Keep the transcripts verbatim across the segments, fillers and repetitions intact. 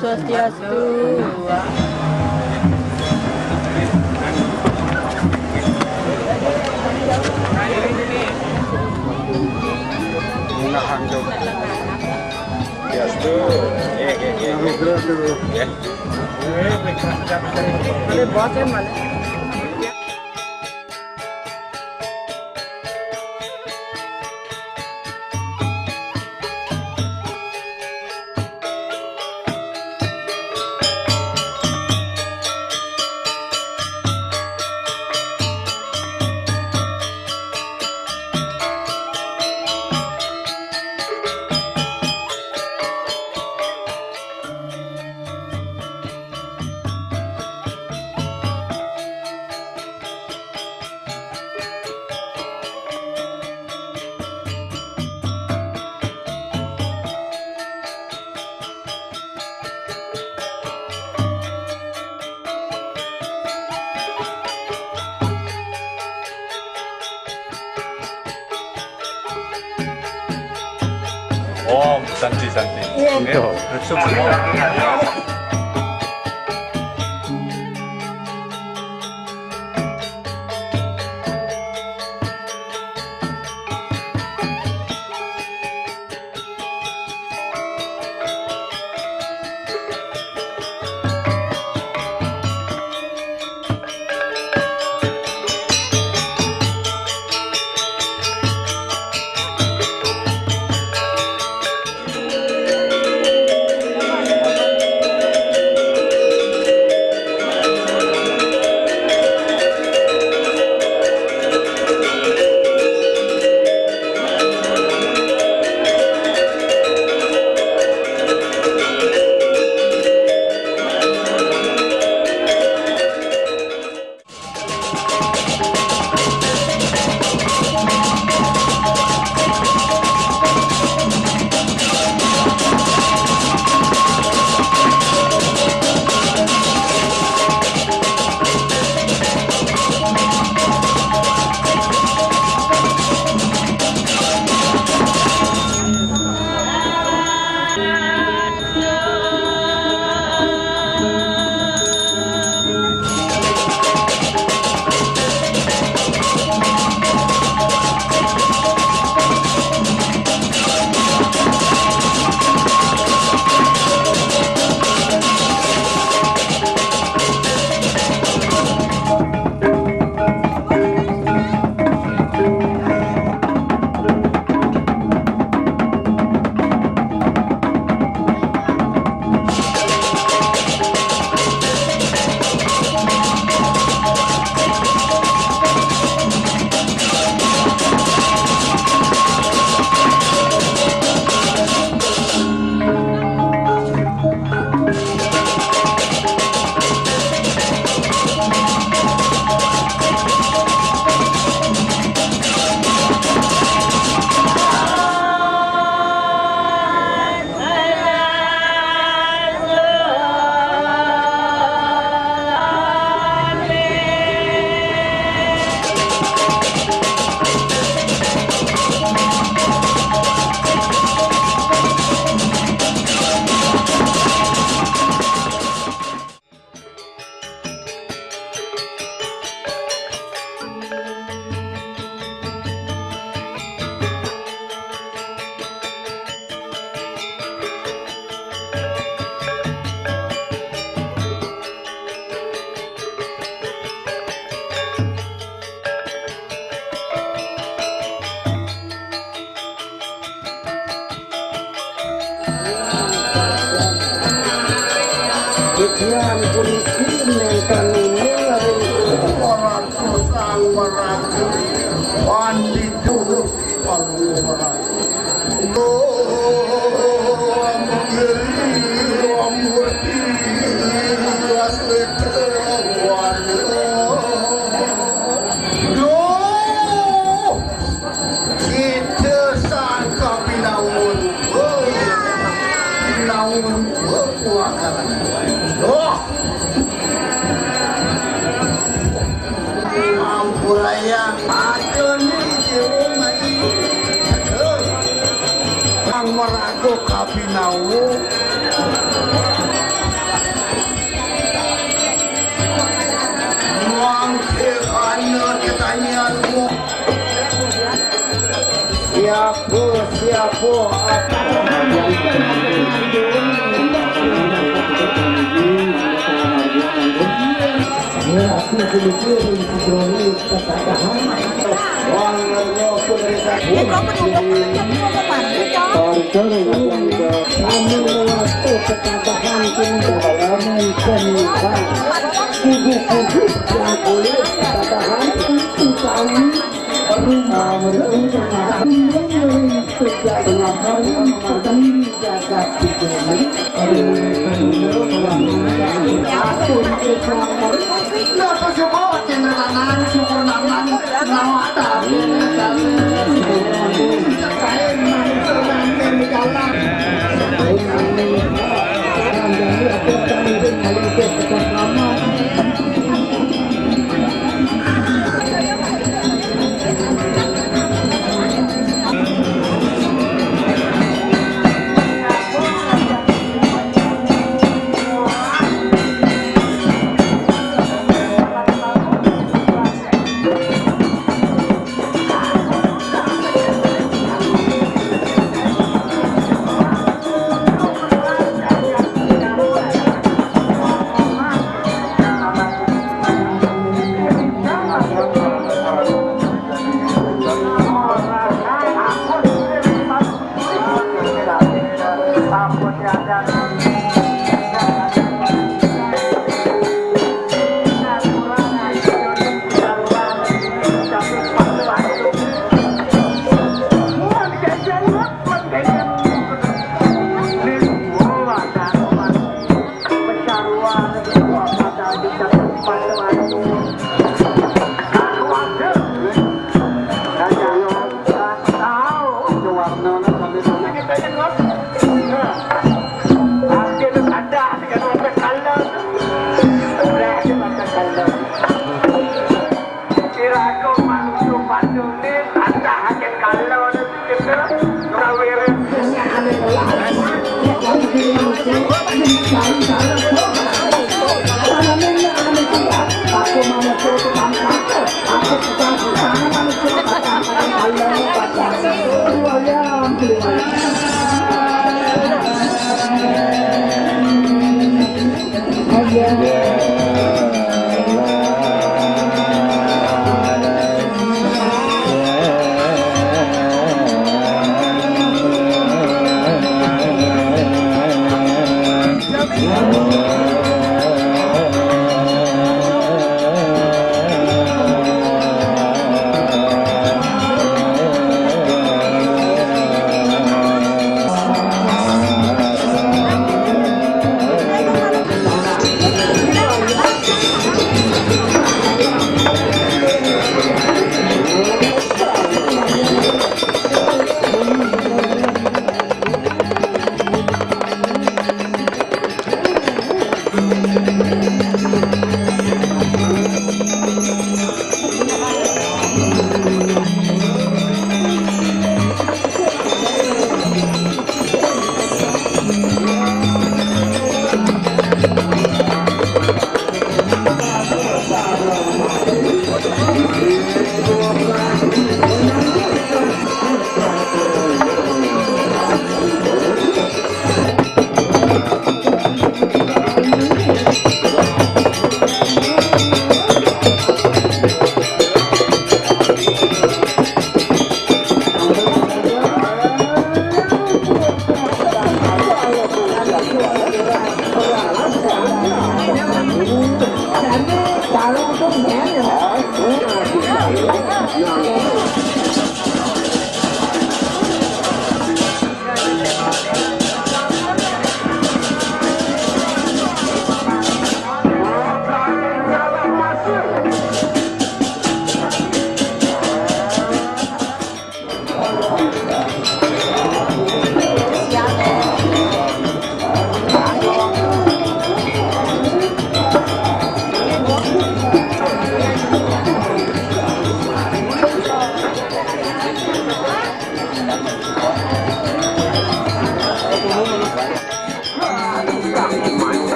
Swastiastu. Swastiastu. Eh, eh, eh, eh. Ya. Om Santi Santi. Iya. Ya, betul. Sekian puniki nengkang nini laring orang kusang meraku pandito palu meraku. Duh, kita sangka binaun. Binaun, kuakan. Duh. Ampuraya, adoh ni jero mai. Kang maraga kabinawa.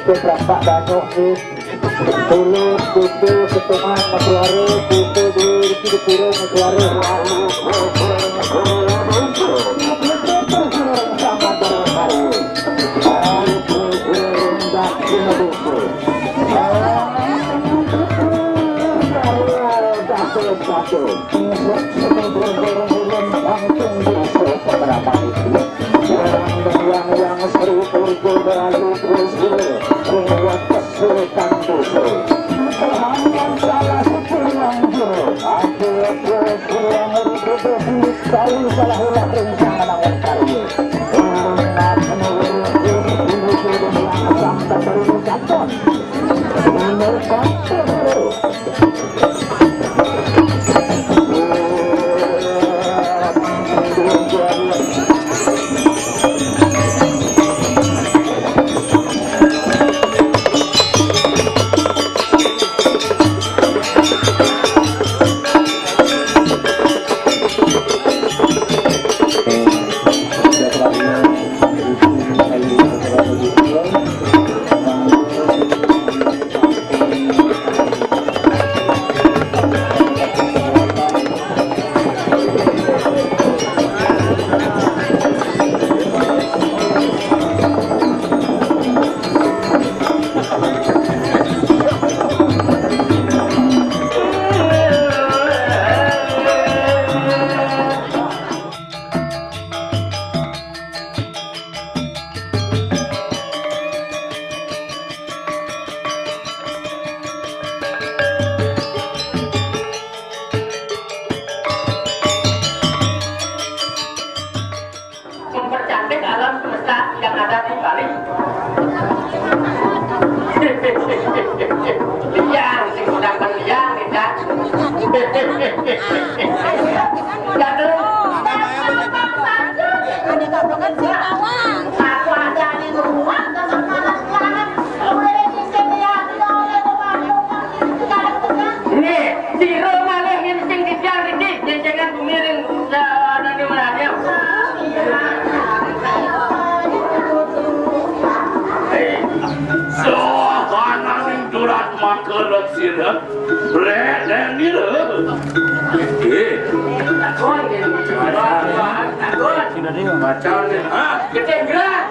Rampak banyak ni. Tulus, kutu, ketungan, keluara, kutu, dua, tiga, pura, keluara. Langsung di beberapa itu. Yang, yang, yang seru, terus berlalu, terus berlalu. Sultan Dusun. Permainan salah satu yang jero. Ada terus berlalu, terus berlalu, salah ulah rencana lawan karya. Umat menurut diri, diri, diri, diri, sampai baru menonton. Menonton terus. Mempercantik alam semesta yang ada di Bali. Liang, sing sedang liang, liang. Jadul. Aku ada di rumah, dengan malam-malam. Nih, sira malih ngincing titiang niki, nyencengan gumiring, ya, nani menanya. Eh, sawananing durat maka let sira, renen nira. Eh. Takon, takon. Sudah dia. Macam ni. Ah, ketinggalan.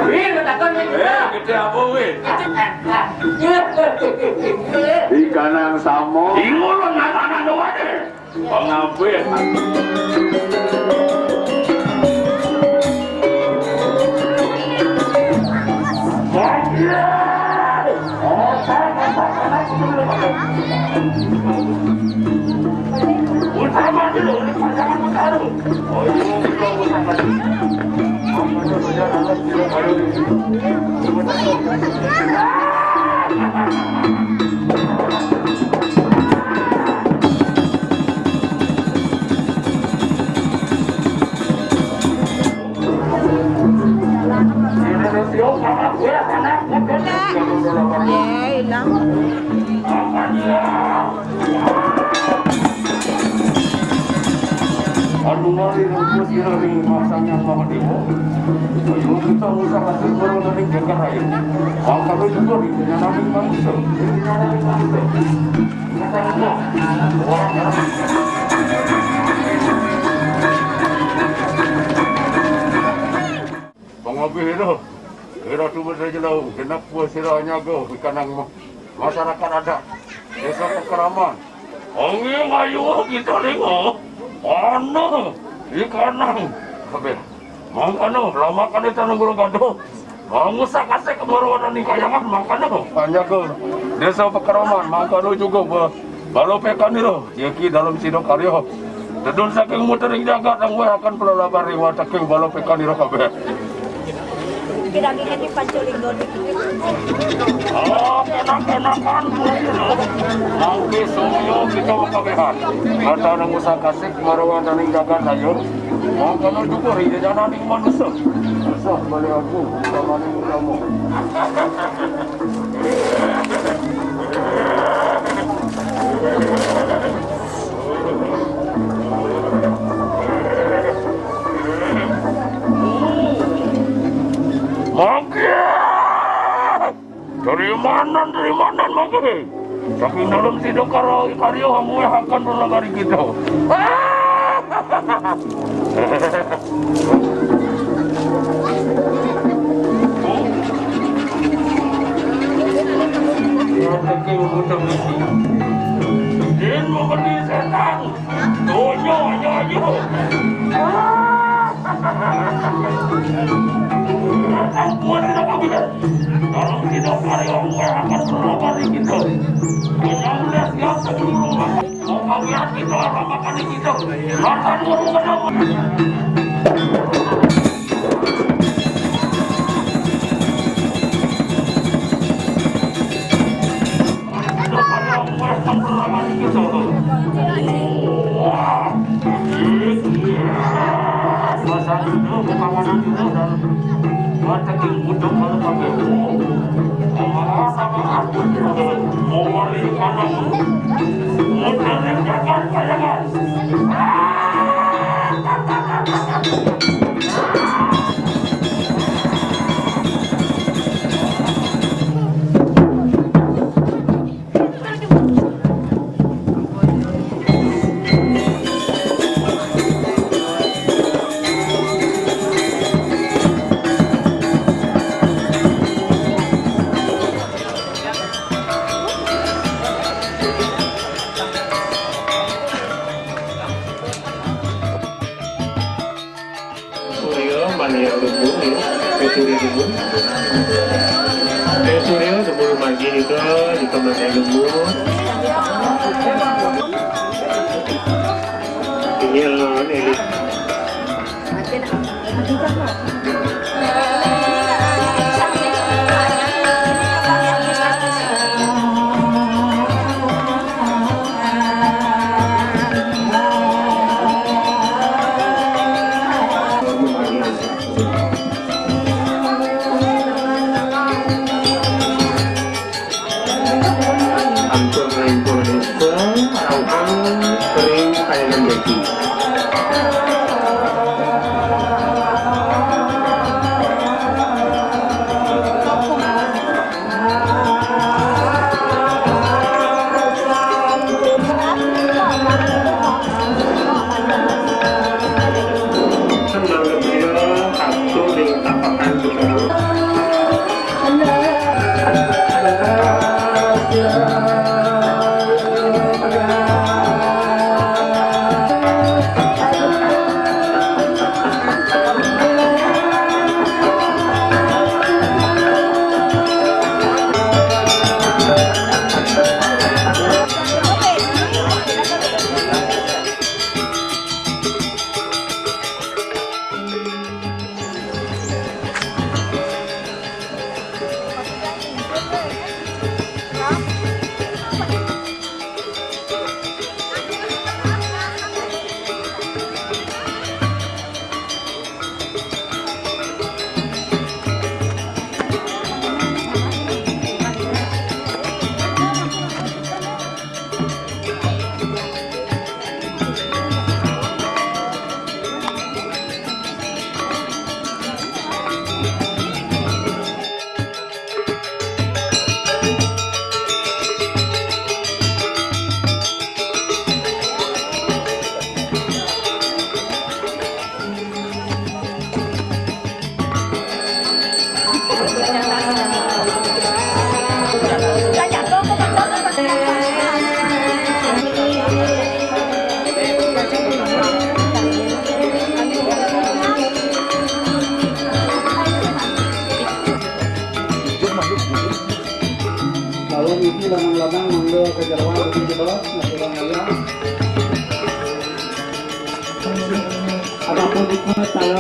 Wih, lu takon, wih. Eh, gede apa, wih? Ikan yang sama. Bingung lu, anak-anak lu ada. Pengambil. Utama dulu, ini pasangan utama. Ye, ilang. Anu mari rumput sira ring Sang Hyang Mahadewa. Ayo kita ngusah ati guru ning jagat raya. Angkara juga di nyanami manusia. Pangabi ira, ira tuwet jelo, genep sira nyaga pikanang ma-, masyarakat adat Desa Pekeraman. Anging ayu kita ringa. Ana ikanang kabeh. Mangkana lamakane tanah guru gaduh. Mangusak-asik kemaruan ning kayangan mangkana. Panjaga Desa Pekeraman mangkana juga ba-, bala pekanira. Yaki dalam sida karya. Tedun saking mutering jagat angweh akan pelalabar ring wateking bala pekanira kabeh. Kira-kira di Pancalingon. Oh, kenak-kenakan. Mangke sumio kita kabehan. Mata nang usak asik marawa daning jagat ayo. Mangkana juga ri jajananing manusa. Usah bali aku, utamaning utama. Mangke Manan mangke. Saking dalem sida karo karya amuwehaken relebari kita. Saking Buta Misi. Yen mengedi setan. Donya, nyonya. Ampun, tidak apa-apa. Tolong tidak karya amuwehaken relebari kita. Menyambut yang sebelum rumah. Mau kawin kita, orang makan kita. Makan warung kenapa? Surya, Maria Lumbung, ya. Teh Surya Lumbung. Teh Surya, Lumbung Margi juga, di Kementerian Lumbung. Ini lawan elit. Ampun, ampun, rauhan kering kayangan daging. Lalu misi lanang-lanang mangga kajeroan lebih jelas, ngaturang ayah. Adapun di kota saya,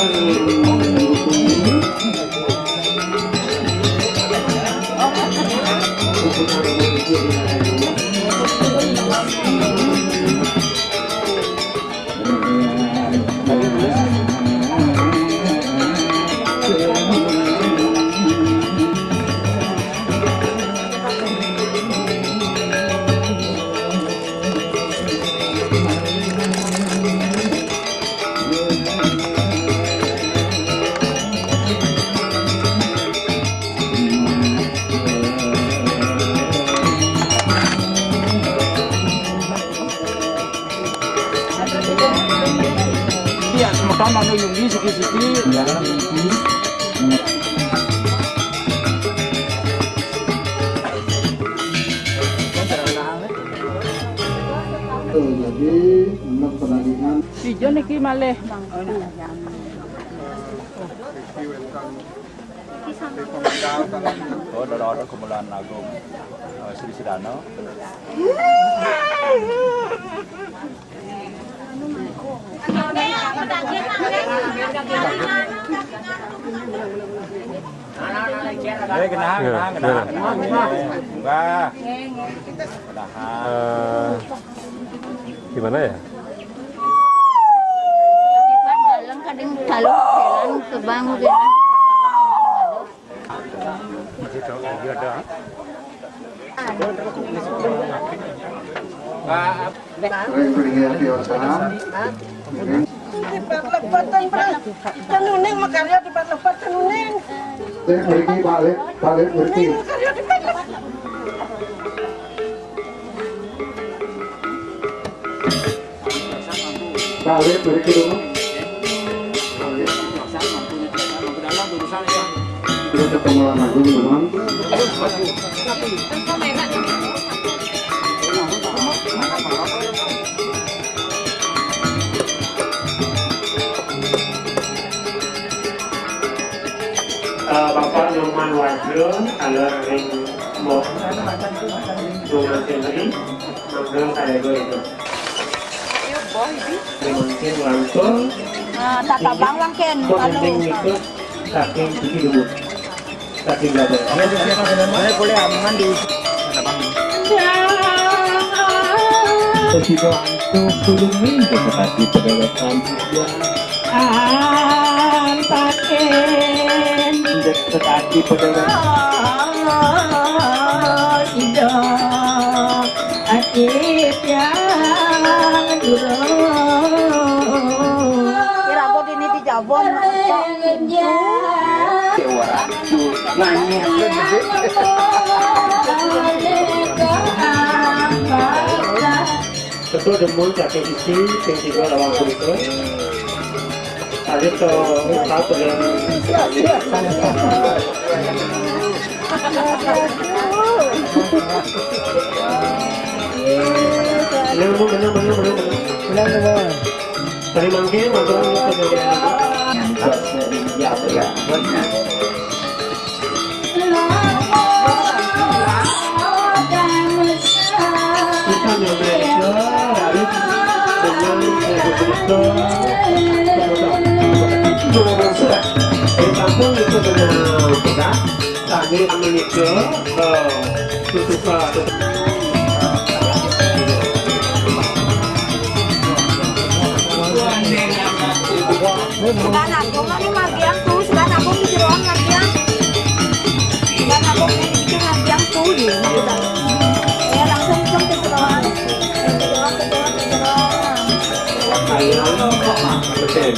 Iya, semoga mau nunggu siki-siki. Tuh, jadi untuk penagihan. Ijo niki malih mangku. Oh, Loro Kumulan Agung, eh, Sri Sedano. Eh, genah, genah, genah, genah. Wah. Tahan. Eh, gimana ya? Dalam kadang dalam jalan ke bangun. Ring ring ya, biasa. Dipat lebatan, Bro. Tenuning makarya dipat lebat tenuning. Lek mriki, Pak Lek, Pak Lek mriki. Tenuning makarya dipat lebat. Pak Lek mriki dulu. Terus ketemu lagi, teman. Eh, Bapak Nyoman Wajro, alur ring Mbok Nyoman Henry, mangga sarega itu. Ayo, boh, ini. Mungkin langsung. Nah, tata bang langken, Mbok kalau Gending itu saking Bukit Dubuk. Saking Gabah. Ayo, boleh aman di. Tata bang. Sesida antuk tulung minggu sekati pedalakan. Ampakin. Injek sekati pedalakan. Sida ati tiang durung. Kira aku dini di Jabon. Dewa Ratu nangis. Ketua demun saking isi, sing tiga lawang punika. Alit to, apa ya? Bener, bener, bener, bener, bener. Bener, bener. Tadi mangke, matur nuwun. Yang tak sering jawab ya, bener. Kita nyampe ke Arif dengan Ibu Minister. Di kampung itu dengan kita, kami menuju ke tutupan. Sekan Agung, anu margiang tuh, Sekan Agung di jeroan margiang. Sekan Agung di jeroan margiang tuh, ya. Ya, langsung, langsung ke jeroan. Ke jeroan, ke jeroan, ke jeroan. Ayo, betul.